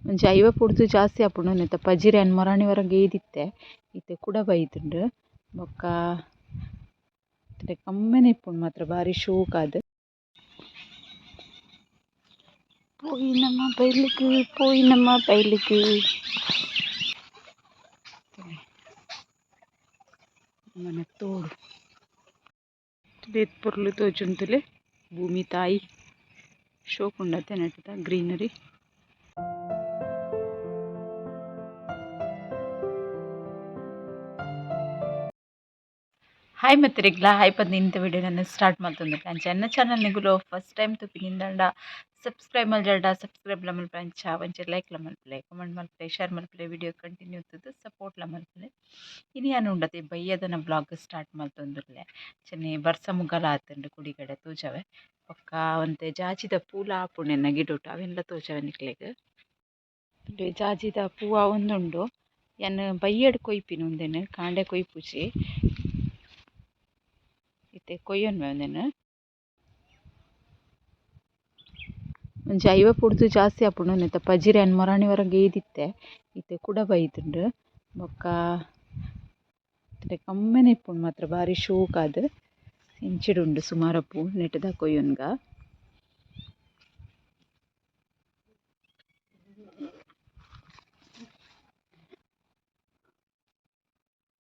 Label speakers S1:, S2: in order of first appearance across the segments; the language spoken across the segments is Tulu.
S1: ಒಂಜಿ 50 ಪುಡ್ದು ಜಾಸ್ತಿ ಆಪುಂಡು. ನೆತ್ತ ಪಜಿರ್ ಯಾನ್ ಮೊರಾನಿ ವರ ಗೇದಿತ್ತೆ. ಇತ್ತೆ ಕುಡ ಬೈದುಂಡು. ಬೊಕ್ಕ ಕಮ್ಮೆನೆ ಇಪ್ಪುಂಡು ಮಾತ್ರ ಬಾರಿ ಶೋಕಾದ್. ಪೋಯಿನಮ್ಮ ಬೈಲಿಗ್ ಪೋಯಿನಮ್ಮ ಬೈಲಿಗ್. ನಮನ ತೋಡು ಏತ್ ಪೊರ್ಲು ತೋಜುಂಡು ತೂಲೆ ಭೂಮಿ ತಾಯಿ ಶೋಕು ಉಂಡತೆ ನೆಟುದ ಗ್ರೀನರಿ. ಹಾಯ್ ಮಿತ್ರಿಗ್ಲ ಹಾಯ್ ಪಂದ್ ಇಂತ ವಿಡಿಯೋ ನಾನು ಸ್ಟಾರ್ಟ್ ಮಲ್ತೊಂದುಲ್ಲೆ. ಅಂಚ ಎನ್ನ ಚಾನಲ್ ನಿಗುಲು ಫಸ್ಟ್ ಟೈಮ್ ತೂಪಿನಿಂದಾಂಡ ಸಬ್ಸ್ಕ್ರೈಬ್ ಮಲ್ಜಾರ್ಡ ಸಬ್ಸ್ಕ್ರೈಬ್ ಲ ಮಲ್ಪುಲೆ. ಅಂಚ ಒಂಚೂರು ಲೈಕ್ ಲ ಮಲ್ಪುಲೆ, ಕಮೆಂಟ್ ಮಲ್ಪುಲೆ, ಶೇರ್ ಮಲ್ಪುಲೆ, ವಿಡಿಯೋ ಕಂಟಿನ್ಯೂ ತೂದು ಸಪೋರ್ಟ್ ಲ ಮಲ್ಪುಲೆ. ಇನಿ ಯಾನ್ ಉಂಡತೆ ಬಯ್ಯದನ ವ್ಲಾಗ್ ಸ್ಟಾರ್ಟ್ ಮಲ್ತೊಂದುಲ್ಲೆ. ಅಂಚನೆ ಬರ್ಸ ಮುಗಲ ಆತುಂಡು ಕುಡಿಗಡೆ ತೋಜಾವೆ. ಬೊಕ್ಕ ಒಂತೆ ಜಾಜಿದ ಪೂಲ ಆಪುಂಡು ಎನ್ನ ಗಿಡೊಟು ಅವೆನ್ಲ ತೋಜಾವೆ ನಿಕ್ಲೆಗ್. ಜಾಜಿದ ಪೂ ಆವೊಂದುಂಡು. ಯಾನ್ ಬಯ್ಯಡ್ ಕೊಯ್ಪಿನಿ ಉಂದೆನ್ ಕಾಂಡೆ ಕೊಯ್ಪುಜಿ. ಇತ್ತೆ ಕೊಯ್ಯೊನ್ವೆ ಉಂದೆನ್. ಒಂಜಿ 50 ಪುಡ್ದು ಜಾಸ್ತಿ ಆಪುಂಡು. ನೆತ್ತ ಪಜಿರ್ ಯಾನ್ ಮೊರಾನಿ ವರ ಗೇದಿತ್ತೆ. ಇತ್ತೆ ಕುಡ ಬೈದುಂಡು. ಬೊಕ್ಕ ಕಮ್ಮೆನೆ ಇಪ್ಪುಂಡು ಮಾತ್ರ ಬಾರಿ ಶೋಕಾದ್. ಇಂಚಿಡ್ ಉಂಡು ಸುಮಾರ ಪೂ ನೆಟುದ ಕೊಯ್ಯೊನ್ಗ.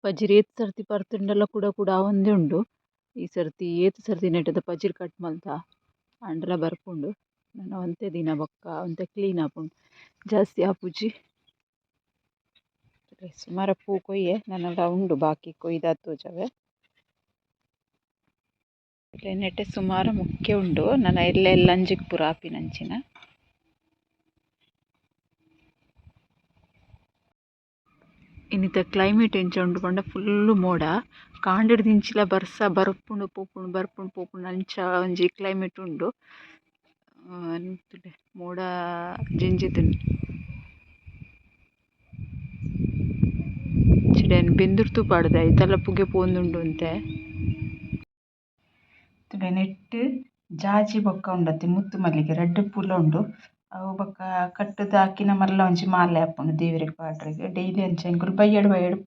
S1: ಪಜಿರ್ ಏತ್ ಸರ್ತಿ ಪರ್ತುಂಡಲ ಕುಡ ಕುಡ ಆವೊಂದೆ ಉಂಡು. ಈ ಸರ್ತಿ ಏತ್ ಸರ್ತಿ ನೆಟುದ ಪಜಿರ್ ಕಟ್ ಮಲ್ತ ಆಂಡಲ ಬರ್ಪುಂಡು. ನನ ಒಂತೆ ದಿನ ಬೊಕ್ಕ ಒಂತೆ ಕ್ಲೀನ್ ಆಪುಂಡು ಜಾಸ್ತಿ ಆಪುಜಿ. ಸುಮಾರ ಪೂ ಕೊಯ್ಯೆ ನನಲ ಉಂಡು ಬಾಕಿ ಕೊಯ್ದಾದ್ ತೋಜಾವೆ. ನೆಟೆ ಸುಮಾರು ಮುಖ್ಯ ಉಂಡು ನನ ಎಲ್ಲೆ ಎಲ್ಲಂಜಿಗ್ ಪೂರ ಆಪಿನಂಚಿನ. ಇನಿತ ಕ್ಲೈಮೇಟ್ ಎಂಚ ಉಂಡು ಪಂಡ ಫುಲ್ಲ್ ಮೋಡ. ಕಾಂಡೆಡ್ದ್ ಇಂಚಿಲ ಬರ್ಸ ಬರ್ಪುಂಡು ಪೋಪುಂಡು ಬರ್ಪುಂಡು ಪೋಪುಂಡು ಅಂಚ ಒಂಜಿ ಕ್ಲೈಮೇಟ್ ಉಂಡು. ತೂಲೆ ಮೋಡ ಜಿಂಜಿದುಂಡು. ಇಂಚಿಡ್ ಬೆಂದುರ್ತು ಪಾಡ್ದೆ ಐತಲ ಪುಗೆ ಪೋವೊಂದುಂಡು ಒಂತೆ. ತೂಲೆ ನೆಟ್ಟ್ ಜಾಜಿ ಬೊಕ್ಕ ಉಂಡತೆ ಮುತ್ತು ಮಲ್ಲಿಗೆ ರಡ್ಡ್ ಪೂಲ ಉಂಡು. ಅವು ಬೊಕ್ಕ ಕಟ್ಟುದು ಆಕಿನ ಮಲ್ಲ ಒಂಜಿ ಮಾಲೆ ಆಪುಂಡು ದೇವೆರೆಗ್ ಪಾಡ್ರೆಗ್. ಡೈಲಿ ಅಂಚ ಎಂಕುಲು ಬಯ್ಯಡ್ ಬಯ್ಯಡ್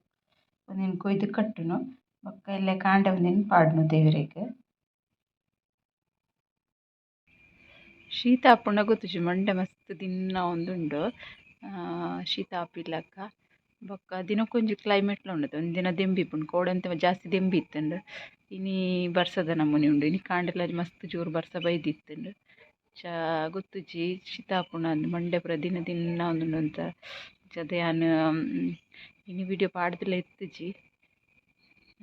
S1: ಉಂದೆನ್ ಕೊಯ್ದು ಕಟ್ಟುನು. ಬೊಕ್ಕ ಎಲ್ಲೆ ಕಾಂಡೆ ಉಂದೆನ್ ಪಾಡುನು ದೇವೆರೆಗ್. ಶೀತ ಆಪುಂಡ ಗೊತ್ತುಜಿ ಮಂಡೆ ಮಸ್ತ್ ದಿನ್ನ ಆವೊಂದುಂಡು. ಶೀತ ಆಪಿಲಕ. ಬೊಕ್ಕ ದಿನಕ್ಕೊಂಜಿ ಕ್ಲೈಮೇಟ್ಲ ಉಂಡು. ಒಂಜಿ ದಿನ ದೆಂಬಿ ಇಪ್ಪುಂಡು. ಕೋಡೆ ಒಂತೆ ಜಾಸ್ತಿ ದೆಂಬಿ ಇತ್ತುಂಡು. ಇನಿ ಬರ್ಸದ ನಮೂನೆ ಉಂಡು. ಇನಿ ಕಾಂಡೆಲ ಮಸ್ತ್ ಜೋರು ಬರ್ಸ ಬೈದಿತ್ತುಂಡು. ಚ ಗೊತ್ತುಜಿ ಶೀತ ಆಪುಂಡ ಅಂದ್ ಮಂಡೆ ಪೂರ ದಿನ ದಿನ ಆವೊಂದುಂಡು ಅಂತ. ಅಂಚಾದ್ ಯಾನ್ ಇನಿ ವಿಡಿಯೋ ಪಾಡ್ದಲ ಇತ್ತುಜಿ.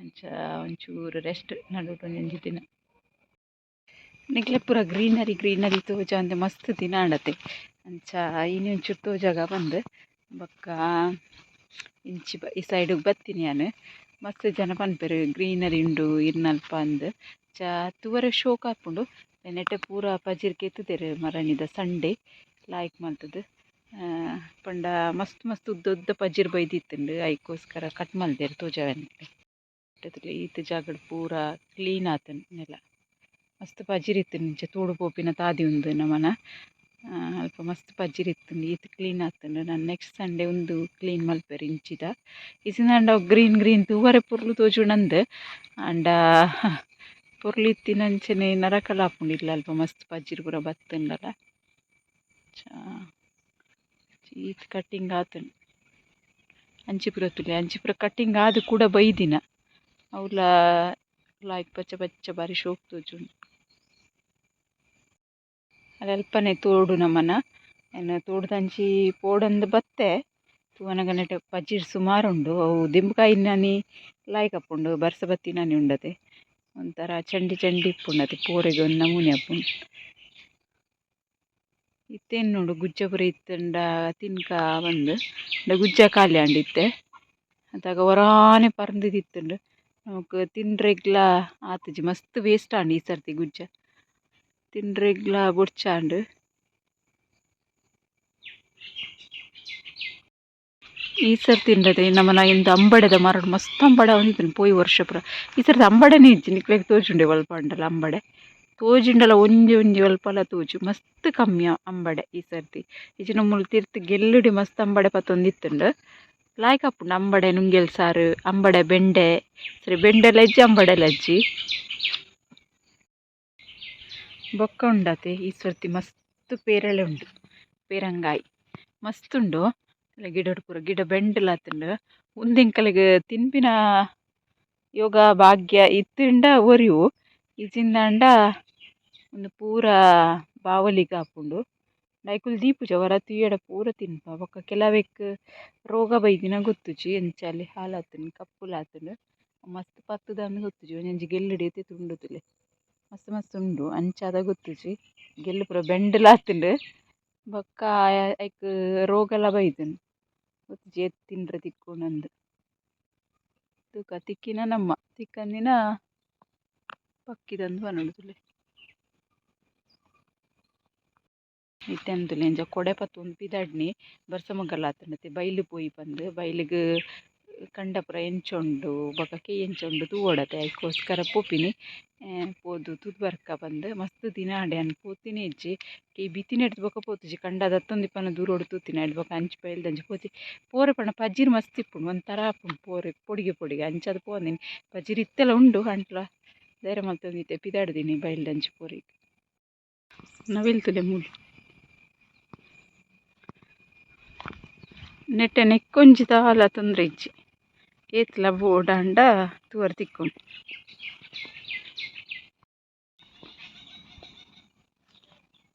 S1: ಅಂಚ ಒಂಚೂರು ರೆಸ್ಟ್ ನಡುಟು ಒಂಜೊಂಜಿ ದಿನ. ನಿಕ್ಲೆ ಪೂರ ಗ್ರೀನರಿ ಗ್ರೀನರಿ ತೋಜಾಂದೆ ಮಸ್ತ್ ದಿನ ಆಂಡತೆ. ಅಂಚ ಇನಿ ಒಂಚೂರು ತೋಜಾಗ ಪಂದ್. ಬೊಕ್ಕ ಇಂಚಿ ಈ ಸೈಡ್ ಬತ್ತಿನಿ ಯಾನ್. ಮಸ್ತ್ ಜನ ಪನ್ಪೆರ್ ಗ್ರೀನರಿ ಉಂಡು ಇರ್ನಲ್ಪ ಅಂದ್. ಅಂಚ ತೂವರೆ ಶೋಕ್ ಆಪುಂಡು. ನೆಟೆ ಪೂರ ಪಜಿರ್ ಕೆತ್ತುದೆರ್ ಮರಣಿದ ಸಂಡೆ ಲಾಯ್ಕ್ ಮಲ್ತುದು. ಪಂಡ ಮಸ್ತ್ ಮಸ್ತ್ ಉದ್ದ ಉದ್ದ ಪಜಿರ್ ಬೈದಿತ್ತುಂಡು ಐಕೋಸ್ಕರ ಕಟ್ ಮಲ್ದೆರ್ ತೋಜಾವೆ ನಿಕ್ಲೆ. ಈತ್ ಜಾಗಡ್ ಪೂರ ಕ್ಲೀನ್ ಆತುಂಡು ನೆಲ. ಮಸ್ತ್ ಪಜಿರ್ ಇತ್ತುಂಡು ಇಂಚ ತೋಡು ಪೋಪಿನ ತಾದಿ ಉಂದು ನಮನ. ಅಲ್ಪ ಮಸ್ತ್ ಪಜಿರ್ ಇತ್ತುಂಡು ಈತ್ ಕ್ಲೀನ್ ಆತುಂಡು. ನನ ನೆಕ್ಸ್ಟ್ ಸಂಡೆ ಉಂದು ಕ್ಲೀನ್ ಮಲ್ಪೆರ್ ಇಂಚಿದ. ಇಜಿಂದಾಂಡ ಅವು ಗ್ರೀನ್ ಗ್ರೀನ್ ತೂವರೆ ಪೊರ್ಲು ತೋಜುಂಡಂದ್. ಆಂಡ ಪೊರ್ಲು ಇತ್ತಿನಂಚನೆ ನರಕಲ ಆಪುಂಡು ಇಲ್ಲ ಅಲ್ಪ ಮಸ್ತ್ ಪಜಿರ್ ಪೂರ ಬತ್ತುಂಡಲ. ಈತ್ ಕಟ್ಟಿಂಗ್ ಆತುಂಡು. ಅಂಚಿ ಪೂರ ತೂಲೆ ಅಂಚಿ ಪೂರ ಕಟ್ಟಿಂಗ್ ಆದ್ ಕುಡ ಬೈದಿನ. ಅವ್ಲ ಲಾಯ್ಕ್ ಪಚ್ಚ ಪಚ್ಚ ಬಾರಿ ಶೋಕು ತೋಜುಂಡು. ಅಲ್ಪನೆ ತೋಡು ನಮನ. ಎನ್ನ ತೋಡುದಂಚಿ ಪೋಡಂದು ಬತ್ತೆ. ತೂವನಗ ನೆಟೆ ಪಜಿರ್ ಸುಮಾರು ಉಂಡು. ಅವು ದಿಂಬುಕಾಯಿನಾನಿ ಲಾಯ್ಕ್ ಆಪುಂಡು. ಬರ್ಸ ಬತ್ತಿನಾನಿ ಉಂಡತೆ. ಒಂಥರ ಚಂಡಿ ಚಂಡಿ ಇಪ್ಪುಂಡು ಅತೆ ಪೋರೆಗ್ ಒಂಜಿ ನಮೂನೆ ಆಪುಂಡು. ಇತ್ತೆ ನೋಡು ಗುಜ್ಜ ಪೂರ ಇತ್ತುಂಡ ತಿನ್ಕ ಪಂದ್. ಗುಜ್ಜ ಖಾಲಿ ಆಂಡ್ ಇತ್ತೆ. ಅದಾಗ ಒರಾನೆ ಪರ್ಂದ್ ನಮಕ್ ತಿನ್ರೆಗ್ಲ ಆತುಜಿ ಮಸ್ತ್ ವೇಸ್ಟ್ ಆಂಡ್ ಈ ಸರ್ತಿ ಗುಜ್ಜ. ತಿನ್ರೆಗ್ಲ ಬೊಡ್ಚಾಂಡ್. ಈ ಸರ್ತಿ ಉಂಡತೆ ನಮನ ಇಂದು ಅಂಬಡೆದ ಮರಡ್ ಮಸ್ತ್ ಅಂಬಡೆ ಆವೊಂದಿತ್ತುಂಡು ಪೋಯಿ ವರ್ಷ ಪೂರ. ಈ ಸರ್ತಿ ಅಂಬಡೆನೇ ಇಜ್ಜಿ ನಿಕ್ಲೆಗ್ ತೋಜುಂಡೆ ಒಲ್ಪ ಉಂಡಲ ಅಂಬಡೆ. ತೋಜಿಂಡಲ ಒಂಜಿ ಒಂಜಿ ಅಲ್ಪಲ ತೋಜು ಮಸ್ತ್ ಕಮ್ಮಿ ಅಂಬಡೆ ಈ ಸರ್ತಿ. ಇಜ್ಜಿಂಡ ಮೂಲು ತಿರ್ತ್ ಗೆಲ್ಲುಡಿ ಮಸ್ತ್ ಅಂಬಡೆ ಪತ್ತೊಂದಿತ್ತುಂಡು. ಲಾಯ್ಕ್ ಆಪುಂಡು ಅಂಬಡೆ ನುಂಗೆಲ್ ಸಾರು, ಅಂಬಡೆ ಬೆಂಡೆ, ಸರಿ ಬೆಂಡೆ ಲಜ್ಜಿ ಅಂಬಡೆ ಲಜ್ಜಿ. ಬೊಕ್ಕ ಉಂಡತೆ ಈ ಸರ್ತಿ ಮಸ್ತ್ ಪೇರಳೆ ಉಂಡು, ಪೇರಂಗಾಯಿ ಮಸ್ತ್ ಉಂಡು. ಗಿಡ ಪೂರ ಗಿಡ ಬೆಂಡಲಾತುಂಡು. ಉಂದು ಎಂಕಲೆಗ್ ತಿನ್ಪಿನ ಯೋಗ ಭಾಗ್ಯ ಇತ್ತುಂಡ ಒರಿವು, ಇಜ್ಜಿಂದಾಂಡ ಉಂದು ಪೂರ ಬಾವಲಿಗ್ ಆಪುಂಡು. ಐಕುಲು ದೀಪುಜ ಒರ ತೂಯಡ ಪೂರ ತಿನ್ಪ. ಬೊಕ್ಕ ಕೆಲವೆಕ್ ರೋಗ ಬೈದಿನ ಗೊತ್ತುಜಿ ಎಂಚಾಲಿ ಹಾಲಾತುಂಡು ಕಪ್ಪುಲಾತುಂಡು ಮಸ್ತ್ ಪತ್ತುದಂದು ಗೊತ್ತುಜಿ. ಒಂಜೊಂಜಿ ಗೆಲ್ಲುಡು ಏತೆ ತುಂಡು ತೂಲೆ ಮಸ್ತ್ ಮಸ್ತ್ ಉಂಡು ಅಂಚಾದ ಗೊತ್ತುಜಿ. ಗೆಲ್ಲು ಪೂರ ಬೆಂಡಲಾತುಂಡು. ಬೊಕ್ಕ ಐಕ್ ರೋಗಲ ಬೈದುಂಡು ಗೊತ್ತುಜಿ ಏತ್ ತಿನ್ರೆ ತಿಕ್ಕುಂಡಂದು. ತೂಕ ತಿಕ್ಕಿನ ನಮ್ಮ ತಿಕ್ಕಂದಿನ ಪಕ್ಕಿದಂದು ಪನೊಡು ತೂಲೆ. ಇತ್ತೆ ತೂಲೆ ಇಂಚ ಕೊಡೆ ಪತ್ತೊಂದು ಪಿದಾಡ್ನಿ ಬರ್ಸ ಮುಗಲಾತುಂಡತೆ ಬೈಲು ಪೋಯಿ ಪಂದ್ ಬೈಲಿಗ್ ಕಂಡ ಪೂರ ಎಂಚ ಉಂಡು ಬೊಕ್ಕ ಕೆಯಿ ಎಂಚ ಉಂಡು ತೂವೊಡತೆ ಐಕೋಸ್ಕರ ಪೋಪಿನಿ. ಪೋದು ತೂದು ಬರ್ಕ ಪಂದ್ ಮಸ್ತ್ ದಿನ ಆಂಡ್ ಯಾನ್ ಪೋತಿನೇ ಇಜ್ಜಿ. ಕೆಯಿ ಬಿತ್ತಿನೆಡ್ದ್ ಬೊಕ್ಕ ಪೋತುಜಿ ಕಂಡ ದತ್ತೊಂದಿಪ್ಪನ ದೂರೊಡು ತೂತಿನಿ ಐಡ್ ಬೊಕ್ಕ ಅಂಚಿ ಬೈಲ್ದಂಚಿ ಪೋತಿ. ಪೋರೆ ಪಂಡ ಪಜಿರ್ ಮಸ್ತ್ ಇಪ್ಪುಂಡು ಒಂಥರ ಆಪುಂಡು ಪೋರೆ ಪೊಡಿಗೆ ಪೊಡಿಗೆ ಅಂಚಾದ್ ಪೋವಂದಿನಿ. ಪಜಿರ್ ಇತ್ತೆಲ ಉಂಡು ಅಂಟ್ಲ ಧೈರ್ಯ ಮಲ್ತೊಂದಿತ್ತೆ ಪಿದಾಡ್ದಿನಿ ಬೈಲ್ದಂಚಿ ಪೋರೆಗ್. ನವಿಲ್ ತೂಲೆ ಮೂಲು ನೆಟ್ಟೆ ನೆಕ್ಕೊಂಜಿ ದಾಲ ತೊಂದರೆ ಇಜ್ಜಿ, ಏತ್ಲ ಬೋಡಾಂಡ ತೂವರೆ ತಿಕ್ಕುಂಡು.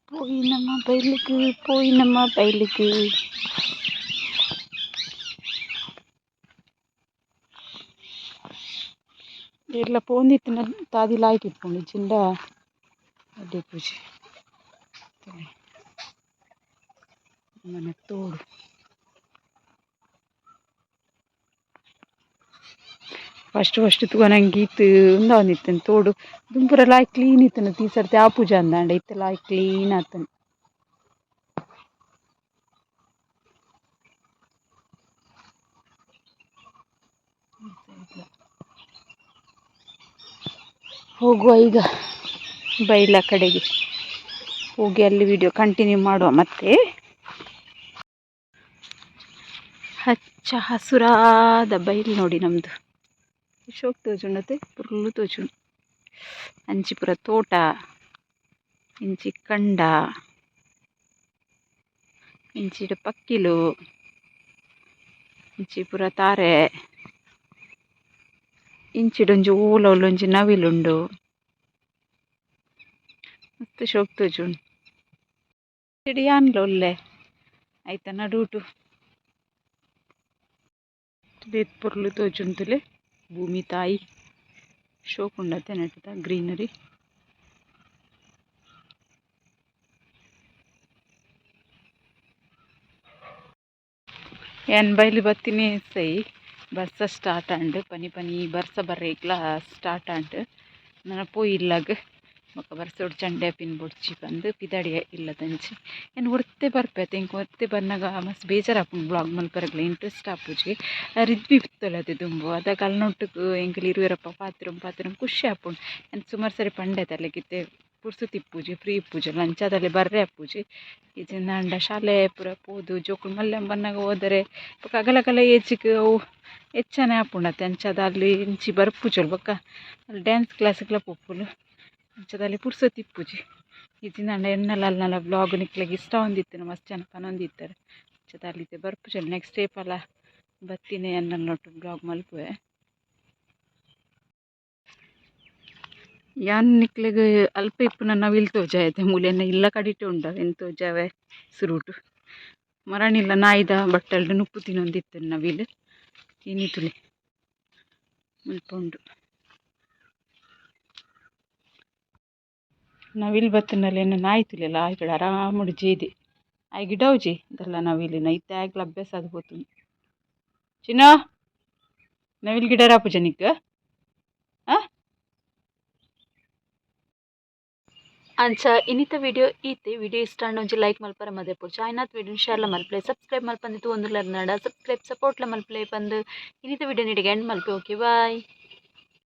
S1: ಪೋಯಿನಮ್ಮ ಬೈಲಿಗ್ ಪೋಯಿನಮ್ಮ ಬೈಲಿಗ್. ಏರ್ಲ ಪೋಂದಿತ್ತಿನ ತಾದಿ ಲಾಯ್ಕ್ ಇಪ್ಪುಂಡು ಇಜ್ಜಿಂಡ ಎಡ್ಡೆ ಇಪ್ಪುಜಿ. ಮನೆ ತೋಡು ಫಸ್ಟ್ ಫಸ್ಟ್ ತೂವನಂಗೆ ಈತ್ ಉಂದಾವೊಂದಿತ್ತುಂಡು ತೋಡು ದುಂಬುರ ಲಾಯ್ಕ್ ಕ್ಲೀನ್ ಇತ್ತುಂಡು. ಈ ಸರ್ತಿ ಆಪುಜ ಅಂದಾಂಡ ಇತ್ತೆ ಲಾಯ್ಕ್ ಕ್ಲೀನ್ ಆತುಂಡು. ಹೋಗುವ ಈಗ ಬೈಲ ಕಡೆಗೆ ಹೋಗಿ ಅಲ್ಲಿ ವಿಡಿಯೋ ಕಂಟಿನ್ಯೂ ಮಾಡುವ. ಮತ್ತೆ ಹಚ್ಚ ಹಸುರಾದ ಬೈಲು ನೋಡಿ ನಮ್ಮದು. ಶೋಕ್ ತೋಜುಂಡತೆ ಪುರ್ಲು ತೋಜುಂಡು. ಅಂಚಿ ಪೂರ ತೋಟ, ಇಂಚಿ ಕಂಡ, ಇಂಚಿಡ್ ಪಕ್ಕಿಲು, ಇಂಚಿ ಪೂರ ತಾರೆ, ಇಂಚಿಡೊಂಜಿ ಓಲ ಒಂಜಿ ನವಿಲುಂಡು. ಮಸ್ತ್ ಶೋಕ್ ತೋಜುಂಡು. ಇಂಚಿಡ್ ಯಾನ್ಲ ಉಲ್ಲೆ ಐತ ನಡುಟು. ಏತ್ ಪೊರ್ಲು ತೋಜುಂಡು ತೂಲೆ ಭೂಮಿ ತಾಯಿ. ಶೋಕ್ ಉಂಡತೆ ನೆಟುದ ಗ್ರೀನರಿ. ಯಾನ್ ಬೈಲು ಬತ್ತಿನೇ ಸೈ ಬರ್ಸ ಸ್ಟಾರ್ಟ್ ಆಂಡ್. ಪನಿ ಪನಿ ಬರ್ಸ ಬರ್ರೆಗ್ಲ ಸ್ಟಾರ್ಟ್ ಆಂಡ್. ನನ ಪೋಯಿ ಇಲ್ಲಗ್ ಬೊಕ್ಕ ಬರ್ಸೊಡು ಚಂಡೆ ಆಪಿನ ಬೊಡ್ಚಿ ಪಂದ್ ಪಿದಾಡಿಯ ಇಲ್ಲದಂಚಿ. ಯಾನ್ ಒರ್ತೆ ಬರ್ಪೆ ಎಂಕ್ ಒರ್ತೆ ಬನ್ನಗ ಮಸ್ತ್ ಬೇಜಾರಾಪುಂಡು ಬ್ಲಾಗ್ ಮಲ್ಪರೆಗ್ಲ ಇಂಟ್ರೆಸ್ಟ್ ಆಪುಜಿ. ರಿದ್ವಿ ಇತ್ತೊಲತೆ ದುಂಬು ಅದಗ ಅಲ್ನೊಟ್ಟುಗು ಎಂಕುಲು ಇರುವೆರಪ್ಪ ಪಾತೆರೊಂದು ಪಾತೆರೊಂದು ಖುಷಿ ಆಪುಂಡು. ಯಾನ್ ಸುಮಾರು ಸರಿ ಪಂಡೆ ಅಲೆಗ್ ಇತ್ತೆ ಪುರ್ಸೊತ್ತು ಇಪ್ಪುಜಿ ಫ್ರೀ ಇಪ್ಪುಜಿ ಅಂಚಾದ್ ಬರ್ರೆ ಆಪುಜಿ. ಇಜ್ಜಿಂದಾಂಡ ಶಾಲೆ ಪೂರ ಪೋದು ಜೋಕುಲು ಮಲ್ಲೆ ಬನ್ನಗ ಹೋದರೆ ಬೊಕ್ಕ ಅಗಲಗಲ ಏಜಿಗ್ ಅವು ಎಚ್ಚನೆ ಆಪುಂಡತೆ ಅಂಚಾದ್ ಅಲ್ಲಿ ಇಂಚಿ ಬರ್ಪುಜಲ್. ಬೊಕ್ಕ ಅಲ್ಲಿ ಡ್ಯಾನ್ಸ್ ಕ್ಲಾಸ್ಗ್ಲ ಪೋಪುಲು ಅಂಚಾದ್ ಅಲ್ಲಿ ಪುರ್ಸೊತ್ತು ಇಪ್ಪುಜಿ. ಇಜ್ಜಿಂದಾಂಡ ಎನ್ನಲ ಅಲ್ನಲ ಬ್ಲಾಗ್ ನಿಕ್ಲೆಗ್ ಇಷ್ಟ ಆವೊಂದಿತ್ತಿನ ಮಸ್ತ್ ಜನ ಪನೊಂದಿತ್ತೆರ್. ಅಂಚಾದ್ ಅಲ್ಲಿ ಇತ್ತೆ ಬರ್ಪುಜಲ್ ನೆಕ್ಸ್ಟ್ ಏಪಲ ಬತ್ತಿನ ಎನ್ನಲ್ನೊಟ್ಟು ಬ್ಲಾಗ್ ಮಲ್ಪುವೆ. ಯಾನ್ ನಿಕ್ಲೆಗ್ ಅಲ್ಪ ಇಪ್ಪುನ ನವಿಲ್ ತೋಜಾಯತೆ ಮೂಲು ಎನ್ನ ಇಲ್ಲ ಕಡಿಟೆ ಉಂಡು ಅವೆನ್ ತೋಜಾವೆ ಸುರುಟು. ಮರಣಿಲ್ಲ ನಾಯಿದ ಬಟ್ಟಲ್ಡ್ ನುಪ್ಪು ತಿನ್ನೊಂದಿತ್ತು ನವಿಲ್. ಇನಿ ತೂಲೆ ಮುಲ್ಪ ಉಂಡು. ನವಿಲ್ ಬತ್ತಿನಲ್ಲ ಎನ್ನ ನಾಯಿ ತೂಲೆಲ ಆಯ್ಕಡೆ ಆರಾಮಡು ಜೇದೆ ಆಯ್ ಗಿಡವುಜಿ ದಲ್ಲ ನವಿಲಿನ ಇತ್ತೆ ಆಯ್ಗ್ಲ ಅಭ್ಯಾಸ ಆದ್ ಪೋತುಂಡು. ಚಿನ್ನ ನವಿಲ್ ಗಿಡ ರಾಪುಜ ನಿಕ್ಕ್ ಅಂಚ ಇನ್ನಿತ ವಿಡಿಯೋ ಈತೆ. ವಿಡಿಯೋ ಇಷ್ಟ ಆಂಡ ಒಂಜಿ ಲೈಕ್ ಮಲ್ಪರೆ ಮದಪೊಡ್ಚಿ. ಆಯ್ನಾತ್ ವಿಡಿಯೋ ಶೇರ್ಲ ಮಲ್ಪುಲೆ, ಸಬ್ಸ್ಕ್ರೈಬ್ ಮಲ್ಪಂದೆ ತೂವೊಂದುಲ್ಲೆರ್ ನಡ ಸಬ್ಸ್ಕ್ರೈಬ್ ಸಪೋರ್ಟ್ಲ ಮಲ್ಪುಲೆ ಪಂದ್ ಇನ್ನಿತ ವಿಡಿಯೋ ನಿಡೆಗ್ ಎಂಡ್ ಮಲ್ಪೆ. Okay bye.